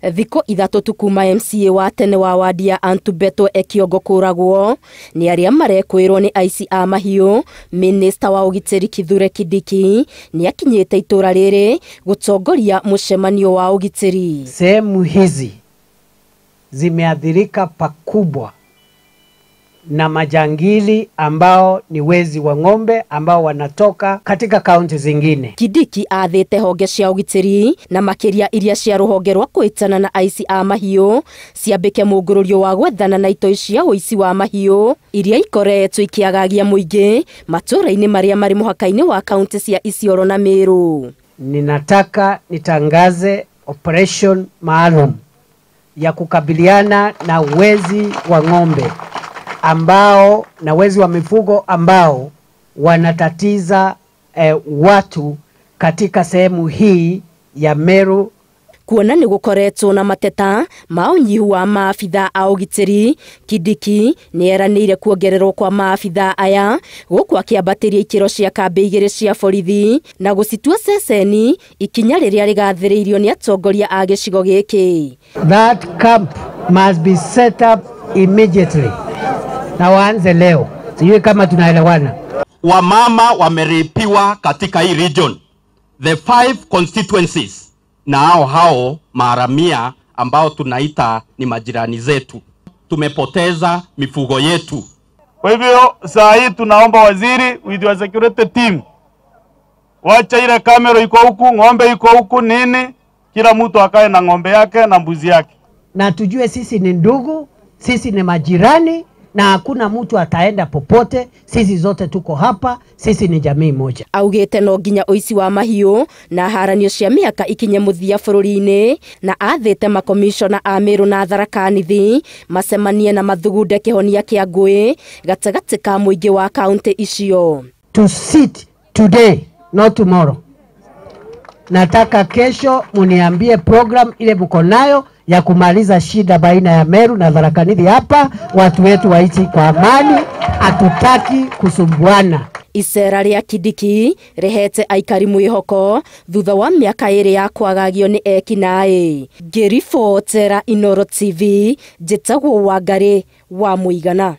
Thikũ 3 tu kuma MCA wa tene wa wadi ya Antubeto Ekiongo kũragwo nĩ arĩa marekwĩrwo nĩ aici a mahiũ. Minista wa ũgitĩri Kithure Kindiki nĩ akinyĩte itũra rĩrĩ gũtongoria mũcemanio wa ũgitĩri. Sehemu hizi zimeathirika pakubwa na majangili ambao ni wezi wa ng'ombe ambao wanatoka katika kaunti zingine. Kindiki athĩte honge cia ũgitĩri na makĩria iria cia rũhonge rwa kwĩtana na aici a mahiũ ciambĩke mũngũrũrio wa gwethana na itoi cia ũici wa mahiũ iria ikoretwo ikĩagagia mũingĩ matũũra-inĩ marĩa marĩ mũhaka-inĩ wa kaunti cia Isiolo na Meru. Ninataka nitangaze operation maalum ya kukabiliana na wezi wa ng'ombe ambao na wezi wa mifugo ambao wanatatiza watu katika sehemu hii ya Meru. Kuona nĩ gũkoretwo na mateta ma ũnyihu wa maabitha a ũgitĩri, Kindiki nĩ eranĩire kuongererwo kwa maabitha aya gũkũ akĩambatĩria ikĩro cia kambĩ 2 cia borithi na gũcitua ceceni, ikinya rĩrĩa rĩgathĩrĩirio nĩ atongoria a gĩcigo gĩkĩ. That camp must be set up immediately. Na waanze leo. Sijui kama tunaelewana. Wamama wameripiwa katika hii region, the 5 constituencies, na hao maharamia ambao tunaita ni majirani zetu. Tumepoteza mifugo yetu. Kwa hivyo saa hii tunaomba waziri with your security team, wacha ile kamera iko huku, ng'ombe iko huku, nini, kila mtu akae na ng'ombe yake na mbuzi yake. Na tujue sisi ni ndugu, sisi ni majirani, na hakuna mtu ataenda popote. Sisi zote tuko hapa, sisi ni jamii moja. Augite no nginya ũici wa mahiũ na haranio cia mĩaka ikinye mũthia bũrũri-inĩ, na athĩte makomishona a Meru na Tharaka Nithi macemanie na mathugunde kĩhonia kĩa ngũĩ gatagatĩ ka mũingĩ wa kaunti icio. To sit today, not tomorrow. Nataka kesho muniambie program ile mko nayo ya kumaliza shida baina ya Meru na Tharaka Nithi hapa, watu wetu waishi kwa amani, hatutaki kusumbuana. Icera rĩa Kindiki rĩhete aikari mwĩhoko thutha wa mĩaka 2 ya kwagagio nĩ ekinaĩ. Ngĩribotera Inooro TV, njĩtagwo Wangari wa Mũigana.